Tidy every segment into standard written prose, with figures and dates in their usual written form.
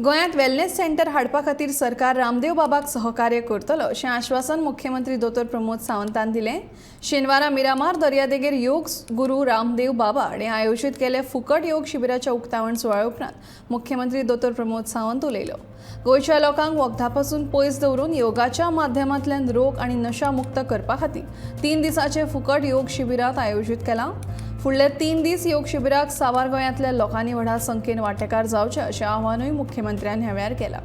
गोंयांत wellness centre हाडपा खातीर सरकार रामदेव बाबाक सहकार्य करतलो अशें आश्वासन मुख्यमंत्री दोतोर प्रमोद सावंतान दिलें. शेनवारा मिरामार दर्यादेगेर योग गुरू रामदेव बाबा हाणें आयोजीत केल्ले फुकट योग शिबिराच्या उक्तावण सुवाळ्या उपरांत मुख्यमंत्री दोतोर प्रमोद सावंत उलयलो. गोंयच्या लोकांक वखदां पसून पयस दवरून योगाच्या माध्यमांतल्यान रोग आनी नशा मुक्त करपा खातीर 3 दिसांचे फुकट योग शिबिरांत आयोजीत केलां. फुडले 3 दीस योग शिबिराक साबार गोंयांतल्या लोकांनी व्हडा संख्येन वांटेकार जावचे अशें आवाहनूय मुख्यमंत्र्यान ह्या वेळार केलां.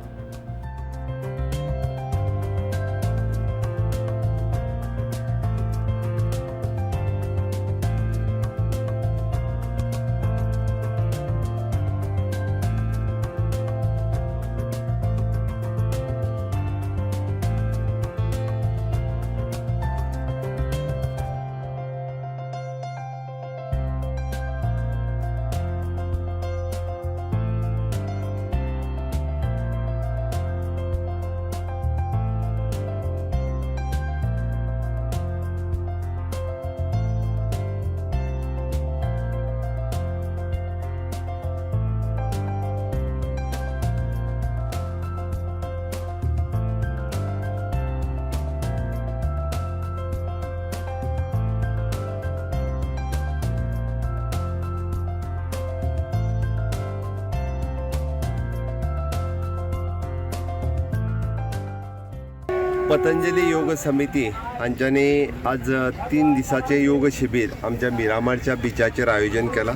पतंजली योग समिती हांच्यांनी आज 3 दिसाचें योग शिबीर आमच्या मिरामारच्या बिचाचेर आयोजन केलां.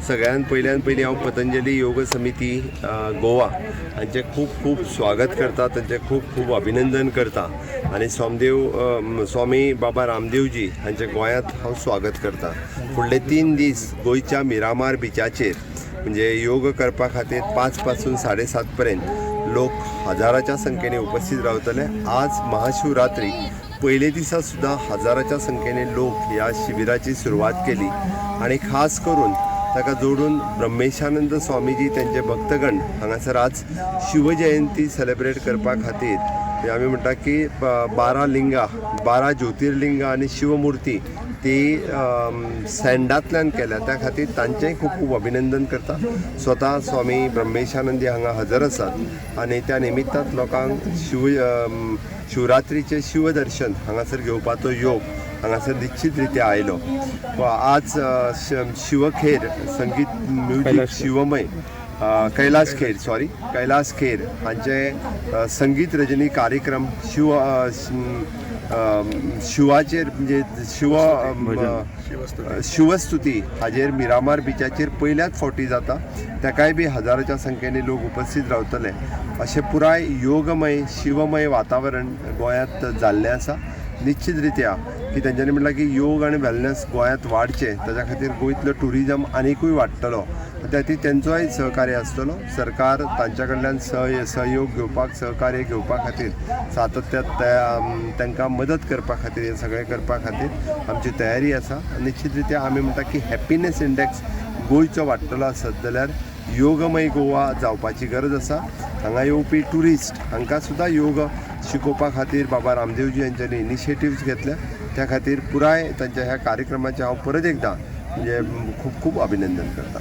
सगळ्यान पयल्यान पयलीं हांव पतंजली योग समिती गोवा हांचें खूब खूब स्वागत करता, तांचें खूब खूब अभिनंदन करता आनी सोमदेव स्वामी बाबा रामदेवजी हांचें गोंयांत हांव स्वागत करता. फुडले 3 दीस गोंयच्या मिरामार बिचाचेर म्हणजे योग करपा खातीर 5 पासून 7:30 पर्यंत लोक हजाराच्या संख्येने उपस्थित रावतले. आज महाशिवरात्री पयले दिसा सुद्दां हजाराच्या संख्येने लोक ह्या शिबिराची सुरवात केली आनी खास करून ताका जोडून ब्रह्मेशानंद स्वामीजी त्यांचे भक्तगण हांगासर आज शिवजयंती सेलेब्रेट करपा खातीर आमी म्हणटा की 12 लिंगां, 12 ज्योतिर्लिंगां आनी शिवमूर्ती ती सँडांतल्यान केल्या, त्या खातीर तांचेंय खूब खूब अभिनंदन करता. स्वता स्वामी ब्रह्मेशानंदी हांगा हजर आसात आनी त्या निमित्तान लोकांक शिवरात्रीचें शिवदर्शन हांगासर घेवपाचो योग हांगासर निश्चित रित्या आयलो. आज शिवखेर संगीत म्युजीक शिवमय कैलास खेर सॉरी कैलास खेर हांचे संगीत रजनी कार्यक्रम शिवाचेर म्हणजे शिवस्तुती हाजेर मिरामार बिचाचेर पयल्याच फावटी जाता. ताकाय बी हजाराच्या संख्येने लोक उपस्थित रावतले. अशें पुराय योगमय शिवमय वातावरण गोंयांत जाल्लें आसा. निश्चित रित्या की तेंच्यांनी म्हणलां की योग आनी वेलनेस गोंयांत वाडचें, ताच्या खातीर गोंयतलो ट्युरिजम आनिकूय वाडटलो, त्या खातीर तेंचोय सहकार्य आसतलो. सरकार तांच्या कडल्यान सहयोग घेवपाक, सहकार्य घेवपा खातीर सातत्यान तांकां मदत करपा खातीर हें सगळें करपा खातीर आमची तयारी आसा. निश्चित रित्या आमी म्हणटा की हॅपिनेस इंडेक्स गोंयचो वाडटलो आसत जाल्यार योगमय गोवा जावपाची गरज आसा. हांगा येवपी ट्युरिस्ट हांकां सुद्दां योग शिकोवपा खातीर बाबा रामदेवजी हांच्यांनी इनिशिएटिव्स घेतल्या, त्या खातीर पुराय तांच्या ह्या कार्यक्रमाचें हांव परत एकदां म्हणजे खूब खूब अभिनंदन करता.